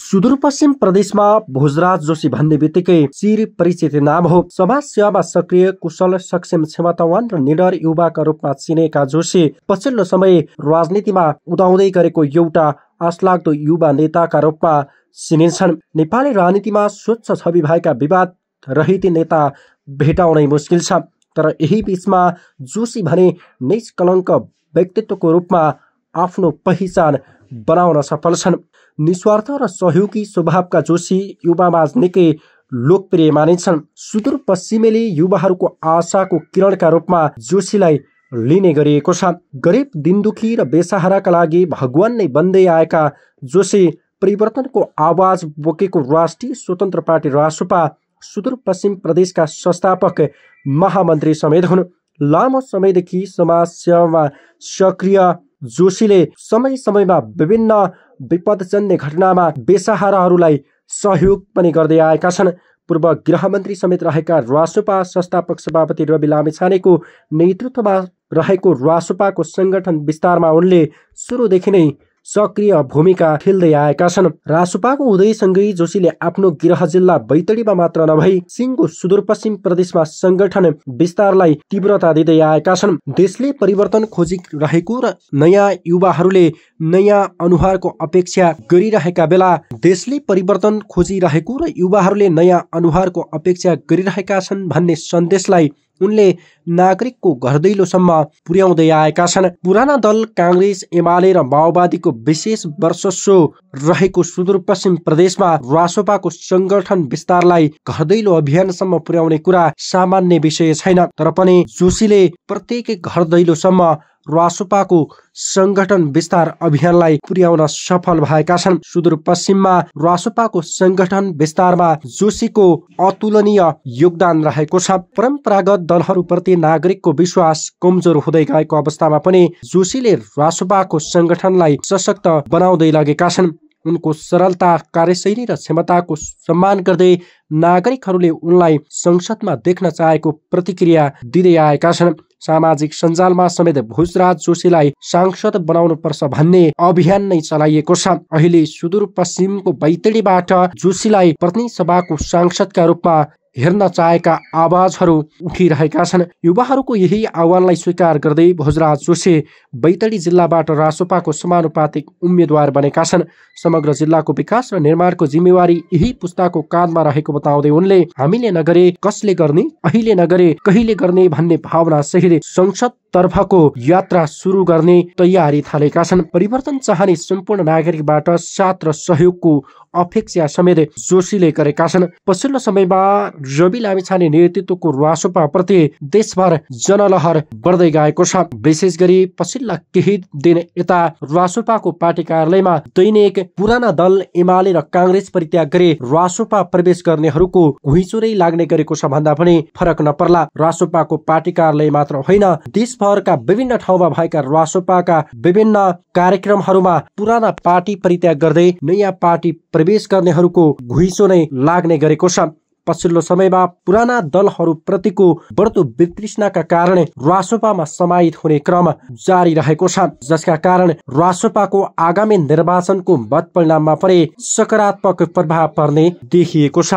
सुदूरपश्चिम प्रदेशमा भोजराज जोशी भन्ने बित्तिकै चिर परिचित नाम हो। समाज सेवामा सक्रिय, कुशल, सक्षम, क्षमतावान र निडर युवाका रूपमा चिनेका जोशी पछिल्लो समय राजनीतिमा उदाउँदै गरेको एउटा आशलाग्दो युवा नेताका रूपमा चिनिन्छन्। नेपाली राजनीतिमा स्वच्छ छवि भएका विवाद रहित नेता भेटाउनै मुस्किल छ। तर यही बीचमा जोशी भने निष्कलङ्क व्यक्तित्वको रूपमा आफ्नो पहिचान बनाउन सफल छन्। निस्वार्थ र सहयोगी स्वभावका जोशी युवामाझ निकै लोकप्रिय मानिन्छन्। सुदूरपश्चिमेली युवाहरूको आशाको किरणका रूपमा जोशीलाई लिने गरिएको छ। गरिब, दिनदुखी र बेसहाराका लागि भगवान नै बन्दै आएका जोशी परिवर्तनको आवाज बोकेको राष्ट्रिय स्वतन्त्र पार्टी रासपा सुदूरपश्चिम प्रदेशका संस्थापक महामन्त्री समेत हुन्। लामो समयदेखि समाज सेवामा सक्रिय जोशीले समय समयमा विभिन्न विपदजन्य घटनामा बेसहाराहरूलाई सहयोग पनि गर्दै आएका छन्। पूर्व गृहमन्त्री समेत रहेका रासपा संस्थापक सभापति रवि लामिछानेको नेतृत्वमा रहेको रासपाको संगठन विस्तारमा उनले सुरुदेखि नै सक्रिय भूमिका खेल्दै आएका छन्। रासपाको उदयसँगै जोशीले आफ्नो गृह जिल्ला बैतडीमा मात्र नभई सिङ्गो सुदूरपश्चिम प्रदेशमा संगठन विस्तारलाई तीव्रता दिँदै आएका छन्। देशले परिवर्तन खोजिरहेको र नयाँ युवाहरूले नयाँ अनुहारको अपेक्षा गरिरहेका बेला छन् भन्ने सन्देशलाई उनले नागरिकको घरदैलोसम्म पुर्याउँदै आएका छन्। पुराना दल काङ्ग्रेस, एमाले र माओवादीको विशेष वर्चस्व रहेको सुदूरपश्चिम प्रदेशमा रासपाको संगठन विस्तारलाई घरदैलो अभियानसम्म पुर्याउने कुरा सामान्य विषय छैन। तर पनि जोशीले प्रत्येक घरदैलोसम्म रासपाको संगठन विस्तार अभियानलाई पुर्याउन सफल भएका छन्। सुदूरपश्चिममा रासपाको संगठन विस्तारमा जोशीको अतुलनीय योगदान रहेको छ। परम्परागत दलहरूप्रति नागरिकको विश्वास कमजोर हुँदै गएको अवस्थामा पनि जोशीले रासपाको संगठनलाई सशक्त बनाउँदै लगेका छन्। उनको सरलता, कार्यशैली र क्षमताको सम्मान गर्दै नागरिकहरूले उनलाई संसदमा देख्न चाहेको प्रतिक्रिया दिँदै आएका छन्। सामाजिक सञ्जालमा समेत भोजराज जोशीलाई सांसद बनाउनु पर्छ भन्ने अभियान नै चलाइएको छ। अहिले सुदूरपश्चिमको बैतडीबाट जोशीलाई प्रतिनिधि सभाको सांसदका रूपमा हेर्न चाहेका आवाजहरू उठिरहेका छन्। युवाहरूको यही आह्वानलाई स्वीकार गर्दै भोजराज जोशी बैतडी जिल्लाबाट रासपाको समानुपातिक उम्मेद्वार बनेका छन्। समग्र जिल्लाको विकास र निर्माणको जिम्मेवारी यही पुस्ताको काँधमा रहेको बताउँदै उनले हामीले नगरे कसले गर्ने, अहिले नगरे कहिले गर्ने भन्ने भावना सहित संसद तर्फको यात्रा सुरु गर्ने तयारी थालेका छन्। परिवर्तन चाहने सम्पूर्ण नागरिकबाट साथ र सहयोगको अपेक्षा समेत जोशीले गरेका छन्। पछिल्लो समयमा रवि लामिछाने नेतृत्वको रासपा प्रति देशभर जनलहर बढ्दै गएको छ। विशेष गरी पछिल्ला केही दिन यता रासपाको पार्टी कार्यालयमा दैनिक पुराना दल एमाले र काङ्ग्रेस परित्याग गरी रासपा प्रवेश गर्नेहरूको घुइँचोरै लाग्ने गरेको छ भन्दा पनि फरक नपर्ला। रासपाको पार्टी कार्यालय मात्र होइन, देशभरका विभिन्न ठाउँमा भएका रासपाका विभिन्न कार्यक्रमहरूमा पुराना पार्टी परित्याग गर्दै नयाँ पार्टी प्रवेश गर्नेहरूको घुइँचो नै लाग्ने गरेको छ। पछिल्लो समयमा पुराना दलहरूप्रतिको बढ्दो वितृष्णाका कारण रासपामा समाहित हुने क्रम जारी रहेको छ, जसका कारण रासपाको आगामी निर्वाचनको मत परिणाममा पनि सकारात्मक प्रभाव पर्ने देखिएको छ।